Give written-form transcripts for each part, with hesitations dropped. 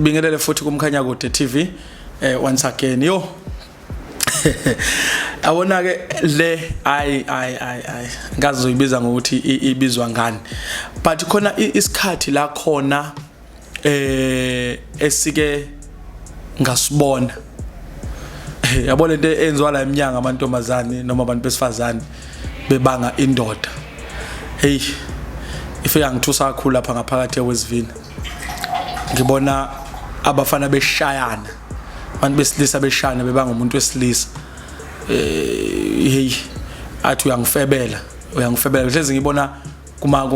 Sibingelele futhi kumkhanya kude TV once again. Yo. Yabona ke le, ayi ayi ayi ayi, ngazi uzoyibiza ngokuthi ibizwa ngani. But khona isikhathi la khona esike ngasibona, yabo, lento enziwa la eminyango, amantombazane noma abantu besifazane bebanga indoda. Hey, ifika ngithusa kakhulu lapha ngaphakathi eWestville. Ngibona abafana beshayana, abantu besilisa beshayana bebanga umuntu wesilisa. Hey, athi uyangifebela, uyangifebela. Hlezi ngibona kuma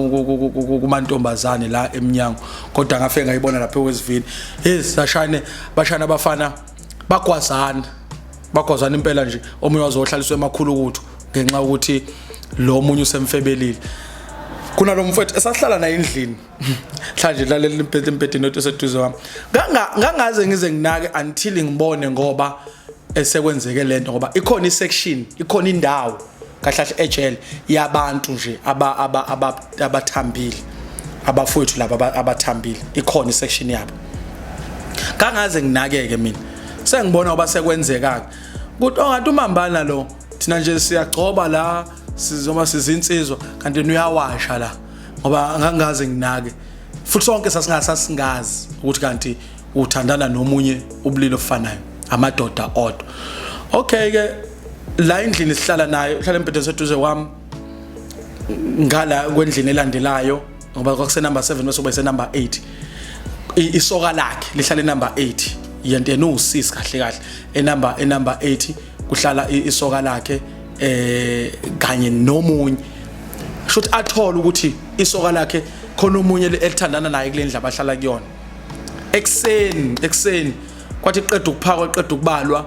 kumantombazane la eminyango, kodwa ngafike ngayibona lapha eWestville. Hey, sashane, bashana abafana, bagwazana, bagwazana impela nje. Omunye wazohlaliswa emakhulu ukuthi ngenxa yokuthi lo munye usemfebelile. Kunalo mfowethu esahlala naye endlini, mhlanje lalela impethe empetheni oseduze wami. Ngangaze ngize nginake until ngibone ngoba esekwenzeke lento, ngoba ikhona isection, ikhona indawo kahle kahle ejele yabantu nje aba aba abathambile, abafowethu laba abathambile, ikhona isection yabo. Kangaze nginakeke mina, sengibona ngoba sekwenzeka ukuthi ongathi umambana lo, thina nje siyagcoba la, sizoma sizinsizwa, kanti uyawasha la, ngoba ngangaze nginake futhi sonke sasingasasingazi ukuthi kanti uthandana nomunye ubulili ofanayo, amadoda odwa. Okay ke, la endlini sihlala nayo, uhlala embhedeni seduze kwami ngala kwendlini elandelayo, ngoba kwakuse number 7 bese kuba ise number 8. Isoka lakhe lihlala enumber 8, yento yena uwusisi kahle kahle. Enumber 8 kuhlala isoka lakhe kanye nomunye. Shuthi athola ukuthi isoka lakhe khona omunye elithandana naye kule ndlu abahlala kuyona. Ekseni kwathi qeda ukuphakwa, qeda ukubalwa,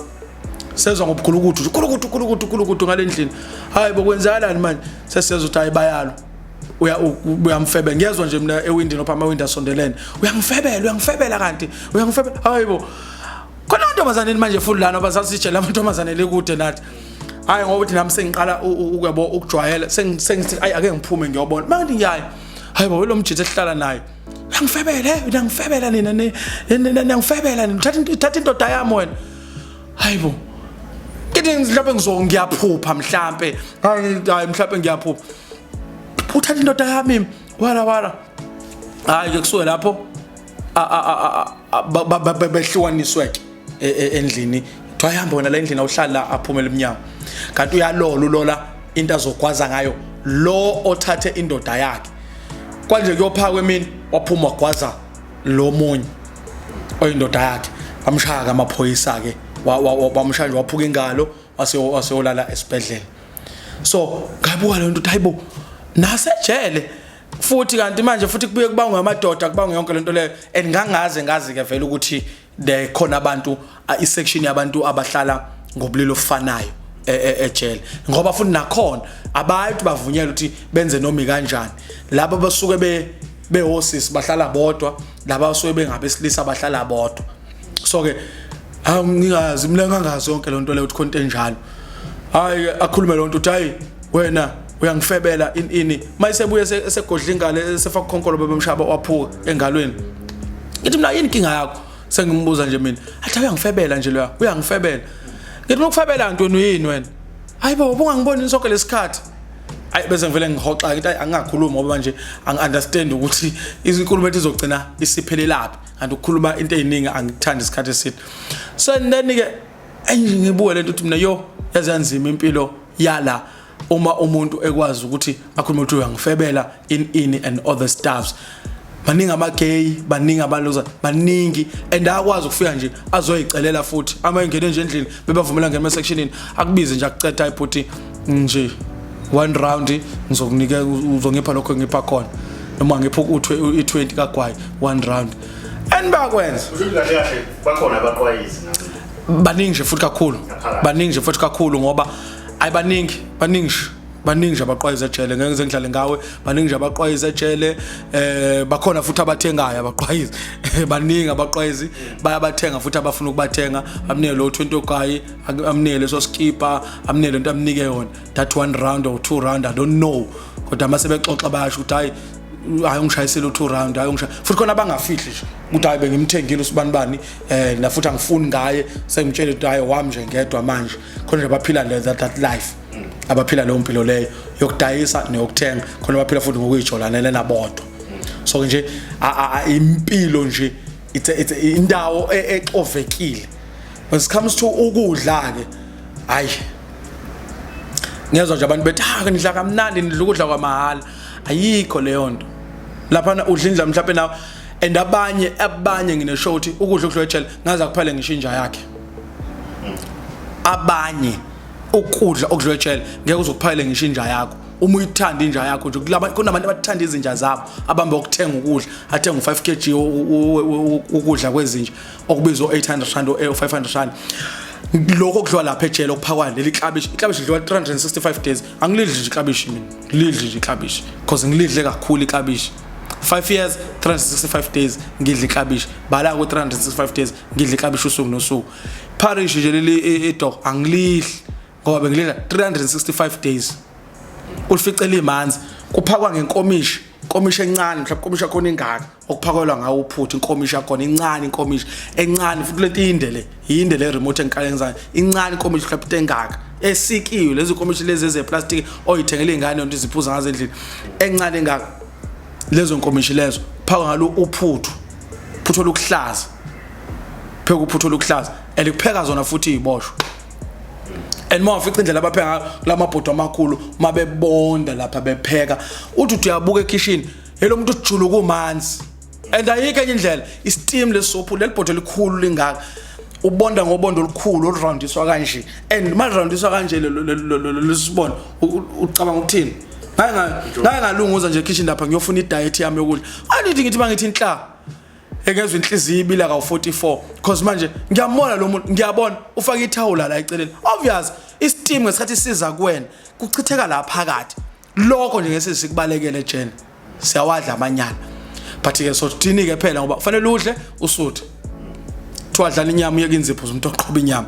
sezwa ngobukhulukudu, khulukudu, khulukudu, khulukudu ngalendlini. Hayi bokwenzakalani manje? Sesiyezwa ukuthi hayi, bayalwa, uya uyamfebela. Ngiyezwa nje mina ewindini opha amawindi asondelene, uyangifebela, uyangifebela, kanti uyangifebela. Hayibo, khona amantombazane manje futhi lana basasitshela amantombazane lekude nathi. Hayi, ngoba uthi nami sengiqala ukuyabo ukujwayela, sengithi ayi, ake ngiphume ngiyobona. Manje ngiyayi, hayi bo, lo mjithe esihlala naye uyangifebela, uyangifebela nina, niyangifebela nina, uthatha indoda yami wena. Hayibo, ngithi mhlawumbe ngizo ngiyaphupha mhlambe, hayi hayi, mhlambe ngiyaphupha, uthatha indoda yami, wala wala. Hayi ke, kusuke lapho behlukaniswe ke endlini. Kuthiwa hamba wena la endlini, awuhlali la, aphumele eminyango, kanti uyalola, ulola into azogwaza ngayo lo othathe indoda yakhe. Kwanje kuyophakwa emini, waphuma wagwaza lo munye oyindoda yakhe, bamshaya ke amaphoyisa ke, bamshaya nje waphuka ingalo, waseyolala esibhedlela. So ngabuka le nto ukuthi hayibo, nasejele futhi kanti manje futhi kubuye kubangwe amadoda, kubangwe yonke lento leyo. And ngangaze ngazi ke vele ukuthi there khona abantu, isection yabantu abahlala ngobulili ofanayo ejele, ngoba futhi nakhona abantu bavunyelwa ukuthi benze noma kanjani. Laba basuke be behosisi bahlala bodwa, laba basuke bengabesilisa bahlala bodwa. So ke ngingazi mina, ngangazi yonke lento leyo ukuthi khona into enjalo. Hayi, akhulume lonto ukuthi hayi wena uyangifebela, ini ini. Mayisebuye esegodla ingalo, esefaka ukhonkolo, bebemshaba waphuka engalweni. Ngithi mina, yini inkinga yakho? Sengimbuza nje mina, athi uyangifebela nje loya, uyangifebela. Ngithi ukufebela ntoni, yini wena? Hayibo, ubungangiboni sonke lesikhathi? Ayi, bese ngivele ngihoxa ngithi ayi, angingakhulumi ngoba manje angi-understand ukuthi izinkulumo ethi izogcina isiphelelaphi, kanti ukukhuluma into ey'ningi angikuthandi isikhathi eside. So and then-ke ngibuke lento ukuthi mina, yo, yaze yanzima impilo yala uma umuntu ekwazi ukuthi akhulume ukuthi uyangifebela, in in and other stuffs. Baningi ama-gay, baningi abaloza, baningi, and ayakwazi ukufika nje azoyicelela futhi ama engene nje endlini, bebavumela ngena emasectionini, akubize nje, akuceda ayibhuti nje one round, ngizokunika, uzongipha lokho engipha khona, noma ngipha i-20 kagwayi, one round, and bayakwenza. Kusho ukuthi kahle kahle bakhona abaqwayizi nabo. Baningi nje futhi kakhulu. Ngaphakathi. Baningi nje futhi kakhulu, ngoba ayi, baningi, baningi nje, baningi nje abaqwayiza ejele. Ngeke ngize ngidlale ngawe, baningi nje abaqwayiza ejele. Bakhona futhi abathengayo abaqwayizi, baningi abaqwayizi, bayabathenga futhi abafuna ukubathenga, amnike lo 20 ogayi, amnike leso skipa, amnike lento amnike yona, that one round or two round, I don't know, kodwa mase bexoxa bayasho ukuthi hayi. Hayi, ungishayisele u2 round, hayi ungishaya futhi. Khona abangafihli nje ukuthi hayi, bengimthengile usibani bani, na futhi angifuni ngaye, sengimtshela ukuthi hayi, wami nje ngedwa manje. Khona nje abaphila that life, abaphila leyo mpilo leyo yokudayisa neyokuthenga. Khona abaphila futhi ngokuyijolanela nabodwa. So nje impilo nje it's indawo exovekile when it comes to ukudla ke. Hayi, ngiyezwa nje abantu bethi, "Ha, nidla kamnandi, nidla ukudla kwamahhala." Ayikho leyo nto laphana. Udla indla mhlawumbe nawe and abanye ngineshow ukuthi ukudla okudliwa ejele ngaze kuphele ngisho inja yakhe. Abanye ukudla okudliwa ejele ngeke uzokuphakele ngisho inja yakho uma uyithanda inja yakho nje. Kunabantu abathanda izinja zabo, abambe ukuthenga ukudla, athenga u5 kg ukudla kwezinja okubizwa 800 rand, o 500 rand, lokho okudliwa lapha ejele okuphakwa leli klabishi. Iklabishi lidliwa 365 days. Angilidli nje iklabishi mina, ngilidli nje iklabishi because ngilidle kakhulu iklabishi. 5 years, 365 days ngidla iklabishi. Bala ku 365 days ngidla iklabishi usuku nosuku. Porridge nje leli idog angilidli ngoba bengilidla 365 days. Ulifice limanzi, kuphakwa ngenkomishi, inkomishi encane, mhlawumbe inkomishi yakhona ingaka okuphakelwa ngawo uphuthu. Inkomishi yakhona incane, inkomishi encane futhi lento inde, le yinde le remote engikale ngizayo, incane inkomishi, mhlawumbe into engaka esikiwe. Lezi nkomishi lezi ezeplastic oyithengele ingane yonke iziphuza ngazo endlini, encane engaka lezo nkomishi lezo, phaka ngalo uphuthu, phuthu olukuhlaza, pheka uphuthu olukuhlaza and kupheka zona futhi iziboshwa. And uma ufica indlela abapheka ngayo kulamabhodo amakhulu, uma bebonda lapha bepheka, uthi uyabuka ekhishini yelo muntu ujuluka umanzi and ayikho enye indlela, isteam lesophu leli bhodo elikhulu lingaka, ubonda ngobondo olukhulu oluroundiswa kanje and uma roundiswa kanje lesibona ucabanga ukuthini? Ngake ngalunguza nje ekhishini lapha ngiyofuna idiet yami yokudla. Angithi ngithi mangithi inhla ekezwe inhliziyo ibila kawu-44 because manje ngiyambona lo muntu, ngiyabona ufake ithawula la eceleni. Obvious, isteam ngesikhathi siza kuwena kuchitheka la phakathi. Lokho nje ngeke sikubalekele ejele, siyawadla amanyala, but ke sothini ke phela, ngoba kufanele udle usuthe. Kuthiwa dlala inyama uyeke inzipho zomuntu oqhoba inyama.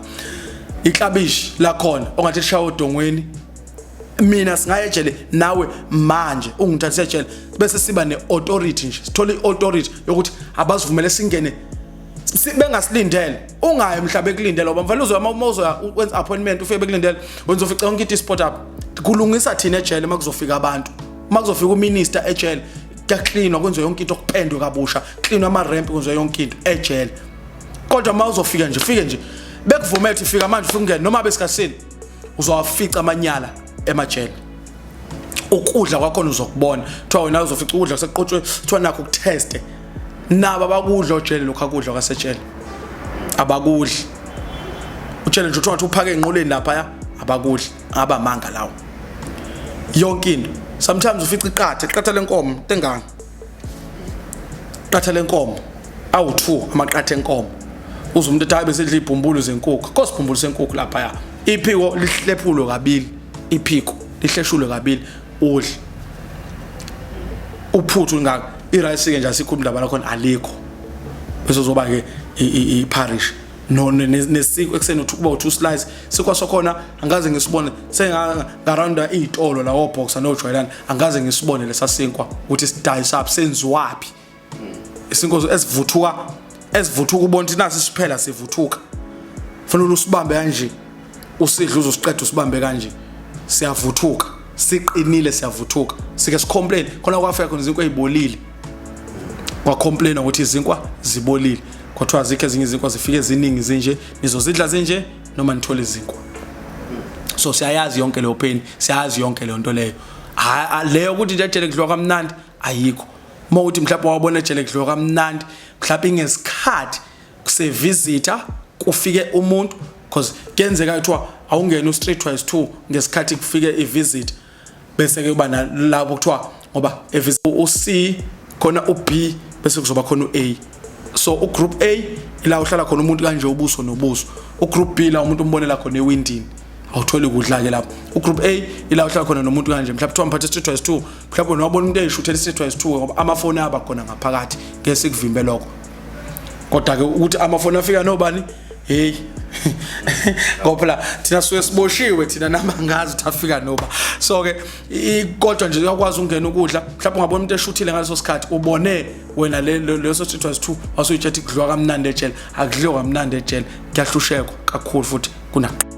Iklabishi lakhona ongathi lishaya odongweni. Mina singaye ejele nawe manje, ungithathise ejele bese siba ne-authority nje, sithole i-authority yokuthi abasivumele singene bengasilindele. Ungayi mhlawumbe ekulindele, ngoba mfanele uzoya uma uzoya wenza appointment, ufike bekulindele, wenza ufice yonke into ispot up. Kulungisa thina ejele uma kuzofika abantu, uma kuzofika uminister ejele kuyaklinwa, kwenziwe yonke into, kupendwe kabusha, klinwa ama-ramp, kwenziwe yonke into ejele. Kodwa uma uzofika nje, fike nje bekuvumele ukuthi fika manje, ufike ungene noma besikhathini, uzowafica amanyala emajele. Ukudla kwakhona uzokubona, kuthiwa wena uzofica ukudla sekuqotshwe, kuthiwa nakho ukutheste. Nabo abakudla ojele lokhu akudla kwasejele, abakudli utshele nje, uthiwa uphake enqoleni lapha, abakudli, abamanga lawo yonke into. Sometimes ufica iqatha lenkomo tenganga, qatha lenkomo awu2, amaqatha enkomo. Uze umuntu ethi hayi, besidla ibhumbulu zenkukhu, kosibhumbulu senkukhu lapha, iphiko lihlephulwe kabili, iphiko lihleshulwe kabili, udle uphuthu ngaka. Irice ke nje asikhulumi indaba lakhona, alikho. Bese uzoba ke i-porridge no nesiko ekuseni uthi kuba u2 slice sikwa sokhona, angaze ngisibone senga ngarounda izitolo la oboxer nojwayelana, angaze ngisibone lesa sinkwa ukuthi sidayisa phi, senziwaphi, isinkwa esivuthuka ubona ukuthi nasi siphela sivuthuka, fanele usibambe kanje usidla uzosiqeda, usibambe kanje siyavuthuka, siqinile, siyavuthuka. Sike sicomplain khona, kwafika khona izinkwa ezibolile, kwacomplain ukuthi izinkwa zibolile, kwathiwa azikho ezinye izinkwa, zifike eziningi zinje, nizozidla zinje noma nithole izinkwa. So siyayazi yonke leyo pain, siyazi yonke leyo nto leyo. Leyo ukuthi nje ejele kudliwa kamnandi ayikho. Uma uthi mhlawumbe wabona ejele kudliwa kamnandi, mhlawumbe ingesikhathi kusevisita kufike umuntu, because kuyenzeka kuthiwa awungena u-street wise 2 ngesikhathi kufike ivisit, bese ke kuba nalapho kuthiwa ngoba u-C khona, u-B, bese kuzoba khona u-A. So ugroup A ila uhlala khona umuntu kanje ubuso nobuso, ugroup B la umuntu umbonela khona ewindini, awutholi kudla ke lapho. Ugroup A ila uhlala khona nomuntu kanje, mhlawumbe kuthiwa mphathe street wise 2, mhlawumbe nowabona umuntu eyishuthela street wise 2, ngoba amafoni aba khona ngaphakathi, ngeke sikuvimbe lokho. Kodwa ke ukuthi amafoni afika nobani, hey, Ngoba phela thina suke siboshiwe thina nama ngazi ukuthi afika noba. So ke kodwa nje uyakwazi ukungena ukudla, mhlawumbe ungabona umuntu eshuthile ngaleso sikhathi, ubone wena leso 3 was 2 wasuyitshethi kudliwa kamnandi ejele. Akudliwa kamnandi ejele, kuyahlushekwa kakhulu futhi kuna.